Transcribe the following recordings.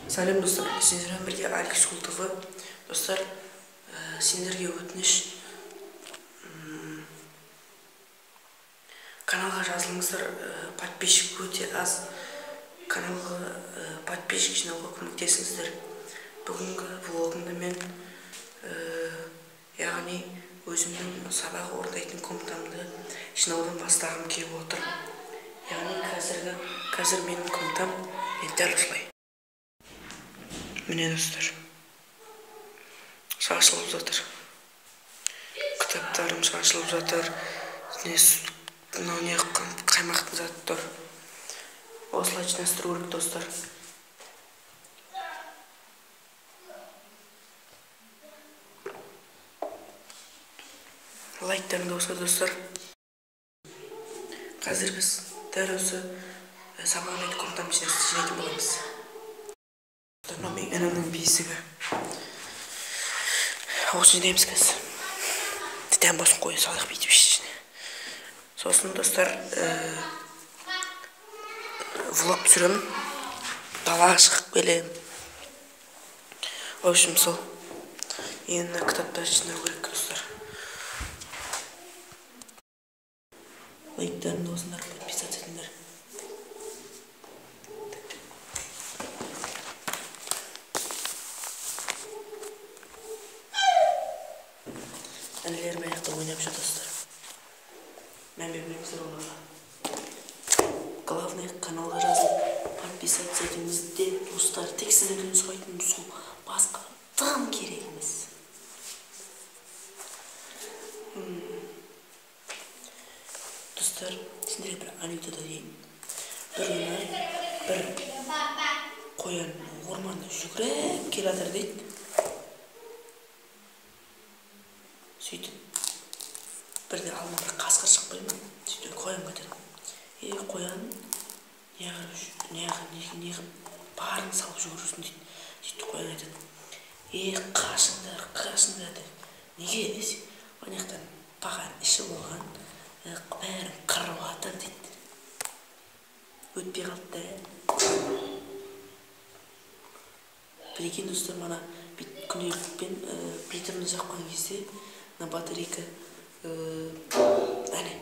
Сәлем достар, сендермен бірге Алекс ТВ. Достар, сендерге өтініш, каналға жазылыңыздар, подписчик өте аз. Каналға подписчик жинауға көмектесіңіздер. Бүгінгі влогымды мен, яғни өзімнің сабақ орындайтын комнатамды жинаудан бастағым келіп отыр. Яғни қазір менің комнатам дәл осылай. Міне достар, шашылып жатыр. Кітаптарым шашылып жатыр. Мынау не қаймақтың заты тұр. Осылай жинастыру керек достар. Лайктарыңды болса достар. Қазір біз дәл осы сабақ орындайтын комнатамды жинайтын боламыз. Мынау менің інімнің бесігі. Осыны жинаймыз қазір. Дәм болсын қоя салайық бүйтіп ішіне. Сосын достар, влог түсіремін. Далаға шығып келемін. В общем, сол. Енді мына кітаптарды жинау керек достар. Лайктарыңды болсындар, подписаться етіңдер. Інілерім аяқта ойнап жүр достар. Мән бермеңіздер оларға. Главное, каналға жазылып, подписаться етіңіздер достар. Тек сіздерден сұрайтыным сол, басқа дым керек емес. Достар, сендерге бір анекдот айтайын. Бір күні бір қоян орманда жүгіріп келе жатыр дейді. Сөйтіп бірде алдына бір қасқыр шығып қойды ма? Сөйтіп қоянға айтады: "Ей қоян, неғып барын салып жүгіресің?" дейді. Сөйтіп қоян айтады: "Ей қашыңдар, қашыңдар" дейді. Неге десе, ана жақтан баған іші болған, бәрін қырып жатыр дейді. Өтпей қалды да. Прикинь достар, мана күнделікпен плитамды жаққан кезде мына батарейка әне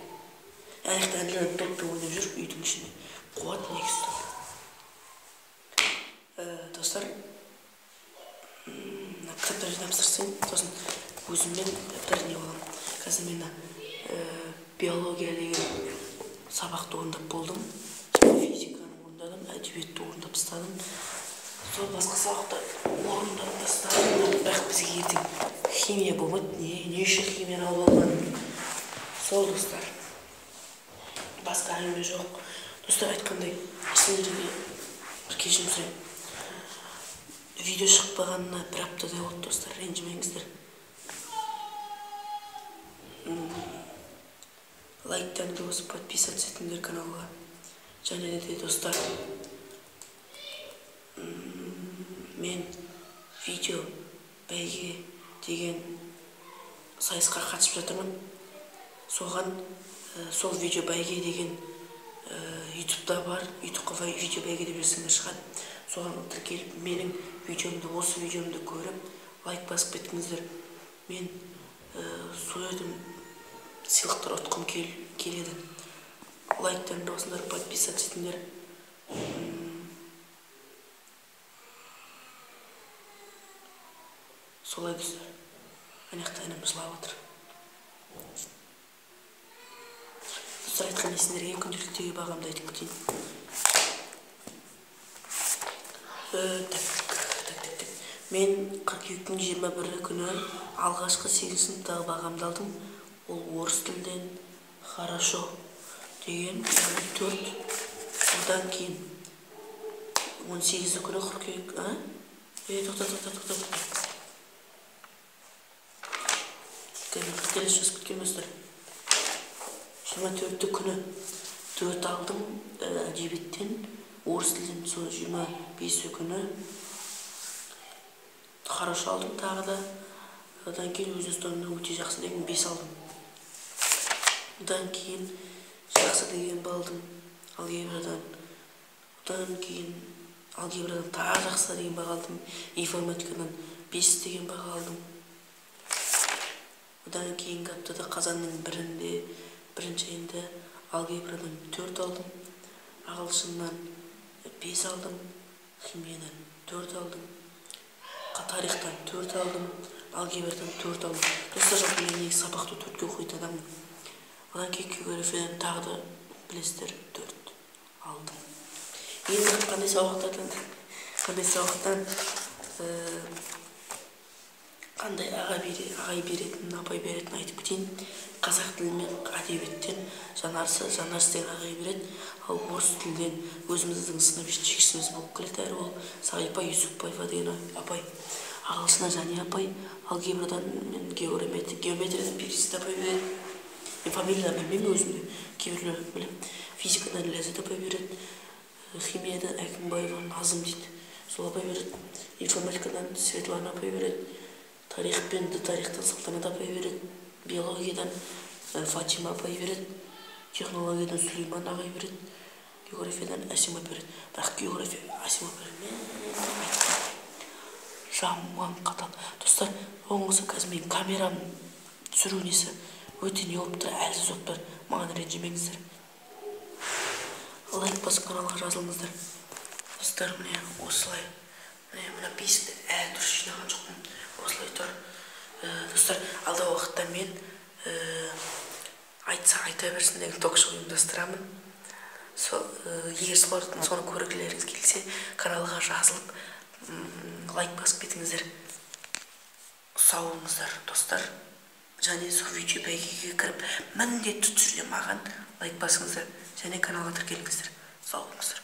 ана жақта інілерім доппен ойнап жүр үйдің ішінде. Қуат негізі. Достар, мына кітаптар жинап тастайын, сосын өзіммен бір не боламын. Қазір мен биология деген сабақты орындап болдым, физиканы орындадым, әдебиетті орындап тастадым. Сол басқа сабақты орындап тастадым. Бірақ бізге ертең химия болмайды. Не үшін химияны алып алғаным? Сол достар, басқа әңгіме жоқ. Достар, айтқандай, сендерге бір кешірім сұраймын. Видео шықпағанына бір аптадай болды достар, ренжімеңіздер. Лайктарыңды басып, подписаться етіңдер каналға. Және де достар, мен видео бәйге деген сайысқа қатысып жатырмын. Соған сол видео бәйге деген ютубта бар, ютубқа видео бәйге деп жазсаңдар шығады. Соған тіркеліп, менің видеомды, осы видеомды көріп, лайк басып кетіңіздер. Мен сол жерден сыйлықтар ұтқым келеді. Лайктарыңды басыңдар, подписаться етіңдер. Солай достар. Ана жақта інім жылап отыр. Достар, айтқандай сендерге күнделіктегі бағамды айтып кетейін. Так. Мен қыркүйектің 21 күні алғашқы 8 сыныптағы бағамды алдым. Ол орыс тілден хорошо деген, яғни 4. Одан кейін 18 күні қыркүйек, а? Тоқта. Қателесіп жазып кеткен достар. 24 күні 4 алдым әдебиеттен, орыс тілден. Сол 25 күні хорошо алдым тағы да. Одан кейін өз ұстазымнан өте жақсы деген 5 алдым. Одан кейін жақсы деген балдым алгебрадан. Одан кейін Алгебрадан тағы жақсы деген баға алдым. Информатикадан 5 деген баға алдым. Одан кейінгі аптада, қазанның бірінде, бірінші айында алгебрадан 4 алдым, ағылшыннан 5 алдым, химиядан 4 алдым, тарихтан 4 алдым, алгебрадан 4 алдым. Достар, жалпы мен негізі сабақты 4-ке оқитын адаммын. Одан кейін географиядан тағы да, білесіздер, 4 алдым. Енді қандай сабақтан қандай ағай беретінін, апай беретінін айтып кетейін. Қазақ тілі мен әдебиеттен Жанарсы деген ағай береді. Ал орыс тілінен өзіміздің сынып жетекшіміз болып келеді әрі ол Сағипа Юсупбаева деген апай. Ағылшыннан Жания апай, алгебрадан мен геометриядан Перизат апай береді. Мен фамилияларын білмеймін өзім де, кейбіреулерін білемін. Физикадан Ләззат апай береді, химиядан Әкімбаева Назым дейді, сол апай береді, информатикадан Светлана апай береді, тарих пен тарихтан Салтанат апай береді, биологиядан Фатима апай береді, технологиядан Сүлейман ағай береді, географиядан Әсем апай береді. Бірақ география Әсем апай жаман қатал, достар. Оған қоса қазір менің камерам түсіру несі өте не болып тұр, әлсіз болып тұр. Маған ренжімеңіздер, лайк басып, каналға жазылыңыздар. Достар, міне, осылай, міне, мына бесікті әлі дұрыс жинаған жоқпын, осылай тұр. Достар, алдағы уақытта мен «Айтса айта берсін» деген ток шоу ұйымдастырамын. Сол егер соны көргілеріңіз келсе, каналға жазылып, лайк басып кетіңіздер. Сау болыңыздар, достар. Және сол видео бәйгеге кіріп, міндетті түрде маған лайк басыңыздар және каналға тіркеліңіздер. Сау болыңыздар.